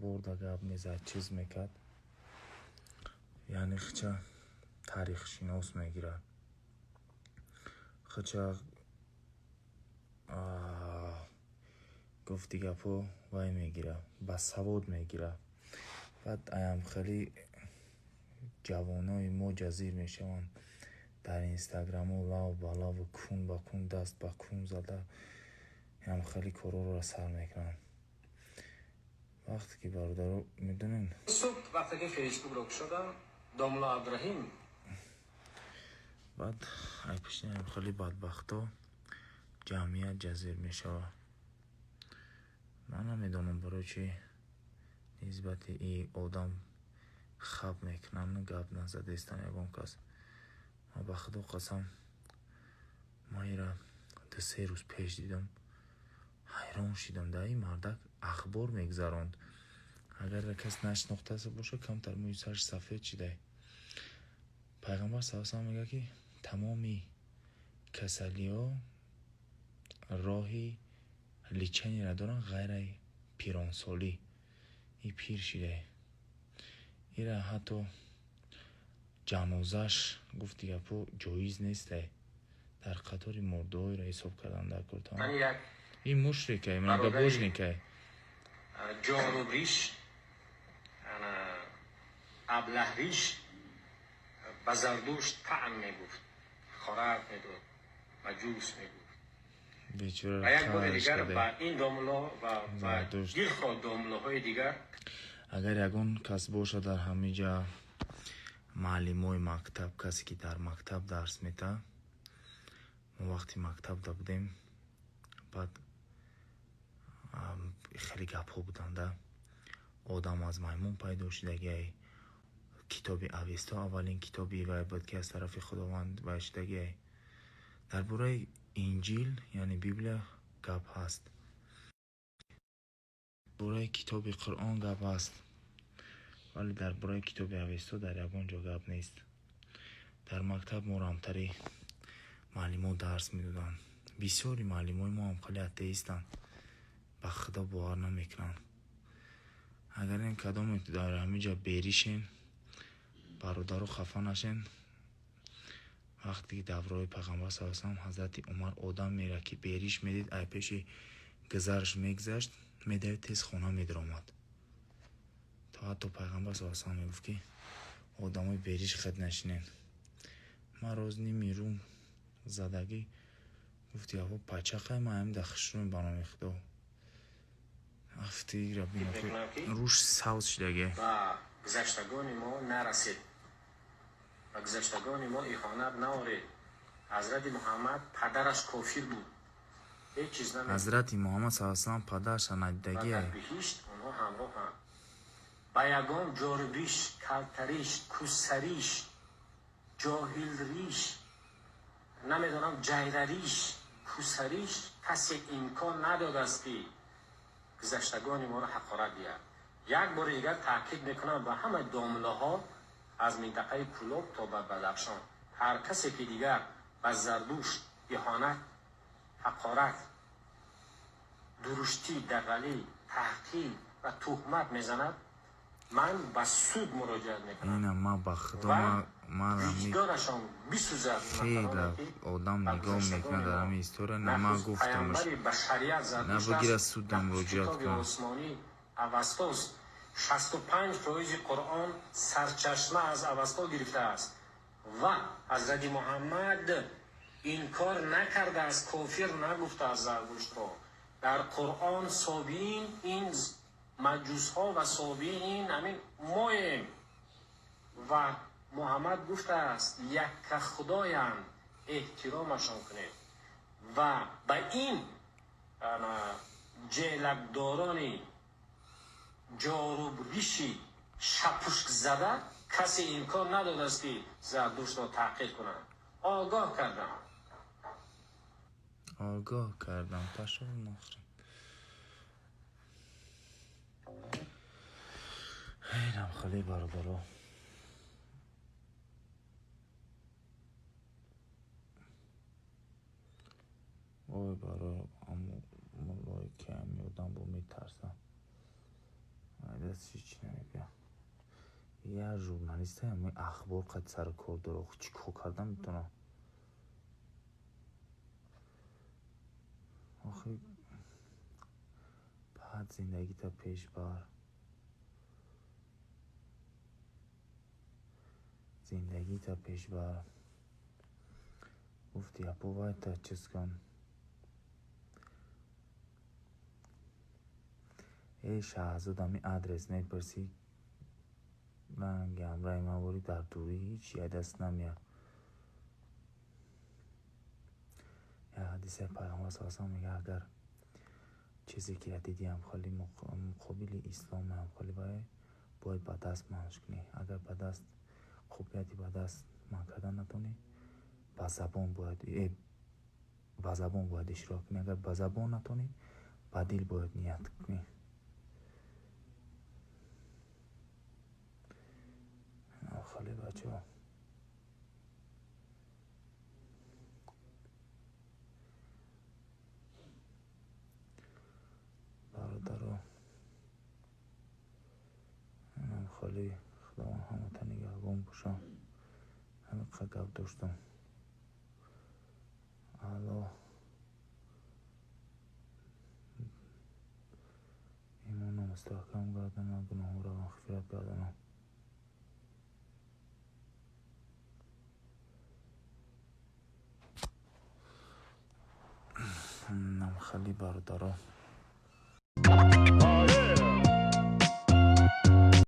Ахборда гап мезад, чиз мекард, яъне хича таърихшинос мегирад, хича гуфти гапҳо вай мегирад, ба савод мегирад. Баъд аям хеле ҷавонои мо ҷазир мешаванд дар инстаграмҳо, лав ба лаву кун ба кун, даст ба кун зада ям хеле корҳоро сар мекунанд. Вақте ки бародаро медонем, субҳ вақте ки фейсбукро кушодам, домулло Абдураҳим баъд ай пушти ям хеле бадбахто ҷамъият ҷазир мешавад. Ман намедонам, барои чӣ нисбати и одам хаб мекунанд, гап назадестан ягон кас. Ман ба худо қасам, ман ира 2-3 рӯз пеш дидам, ҳайрон шидам. Да ин мардак ахбор мегузаронд. Агар кас нашинохтаста боша, камтар мӯи сараш сафед шидай. Пайғамбар саллаллоҳу алайҳи васаллам мегӯяд, ки тамоми касалиҳо роҳи лечение доранд, ғайраи пиронсолӣ. И пир шидай, ира ҳатто ҷанозаш, гуфти гапҳо, ҷоиз нестай, дар қатори мурдаҳоеро ҳисоб кардан дар кор. Ман як Ин мушрикай, многобожникай. Ҷорубриш, ана аблаҳриш ба Зардушт таън мегуфт, ҳақорат медод, маҷус мегуфт. Бечора. Ва як бори Қарш дигар кадай. ба ин домулло ва ба Зардушт. дилхоҳ домуллоҳои дигар Агар ягон кас бошад дар ҳамин ҷа, муаллимои мактаб, касе ки дар мактаб дарс медиҳад, мо вақти мактабда будем, баъд хеле гапҳо буданда: одам аз маймун пайдо шудагиай, китоби Авесто аввалин китоби вай буд, ки аз тарафи Худованд вай шудагиай. Дар бораи Инҷил, яъне Библия, гап ҳаст, бораи китоби Қуръон гап ҳаст, вале дар бораи китоби Авесто дар ягон ҷо гап нест. Дар мактаб моро ҳамтари муаллимо дарс медоданд. Бисёри муаллимои мо ҳам хеле атеистанд, ба худо бовар намекунанд. Агар ин кадоме дар ҳамин ҷа беришен, бародаро, хафа нашен. Вақте ки давраҳои Пайғамбар саллаллоҳу алайҳи васаллам ҳазрати Умар одам мера ки бериш медид, ай пеши гузараш мегузашт, медавид, тез хона медаромад. То ҳатто Пайғамбар саллаллоҳу алайҳи васаллам мегуфт, ки одамои бериш хед нашинен. Ман роз ними рум задагӣ, гуфти аво пачақай, ман ҳамин да хушрӯм, ба номи худо афтира. Мекунам, ки Рӯш савз шидаге. ба гузаштагони мо нарасед, ба гузаштагони мо иҳонат наоред. Ҳазрати Муҳаммад падараш кофир буд, ҳеҷ чиз намед. Ҳазрати Муҳаммад саллаллоҳу алайҳи васаллам падараша Ва надидагиай. дар биҳишт онҳо ҳамроҳанд. Ба ягон ҷорубиш, калтариш, кӯсариш, ҷоҳилриш, намедонам, ҷайрариш, кӯсариш касе имкон надодааст, ки гузаштагони моро ҳақорат диҳад. Як бори дигар таъкид мекунам ба ҳама домлаҳо аз минтақаи Кӯлоб то ба Бадахшон: ҳар касе ки дигар ба Зардушт иҳонат, ҳақорат, дуруштӣ, дағалӣ, таҳқир ва туҳмат мезанад, ман ба суд муроҷиат мекунам Ина ман ба худо ва ман ҳами виҷдонашон бисӯзад хеле нафароне, ки одам ба нигоҳ мекунад гузаштагони дар мо ҳамин история. На ман нахуст гуфтамаш, паямбари башарият на Зардушт бигира аст, судда нахуст муроҷиат китоби кунам. осмонӣ Авастост. 65 фоизи Қуръон сарчашма аз Авасто гирифтааст ва ҳазрати Муҳаммад инкор накардааст, кофир нагуфтааст Зардуштро. Дар Қуръон собиин ин маҷусҳо ва собиин ҳамин моем ва Муҳаммад гуфтааст, якка худоянд, эҳтиромашон кунед. Ва ба ин ана, ҷелакдорони ҷорубриши шапушкзада касе имкон надодааст, ки Зардуштро таҳқир кунанд. Огоҳ кардам. Огоҳ кардам, пошёл нахрен. Инам хеле, бародаро. Ой, баро, аммо муллое ки ҳами одам бо метарсам. Дастиш чӣ намебия. Я журналиста ами ахбор қад сару кор дора. Охи чӣ кор карда метавонам? Охи баъд зиндагита пеш бар. Зиндагита пеш бар. Гуфти апо вайта чиз кун. Э Шаҳзод, ами адрес мепурсӣ, ранги ҳамраҳи ман ворӣ дар дурӣ ҳеҷ даст намеяд. Як ҳадисаи Пайғамбар саллаллоҳу алайҳи васаллам мегӯяд, агар чизе ки дидӣ ҳамхоли муқобили ислом ҳамхоли бояд ба даст манъш кунӣ. Агар ба даст қобилияти ба даст манъ кардан натонӣ, ба забон бояд иштирок кунӣ. Агар ба забон натонӣ, ба дил бояд ният кунӣ. Хали бачаҳо. Бародаро, инам хали Худованд ҳамата нигаҳбон бошам. Ҳамин қадр гап доштам. Аллоҳ имонро мустаҳкам гардонад, гуноҳҳоро мағфират гардонад. Намхали бародаро.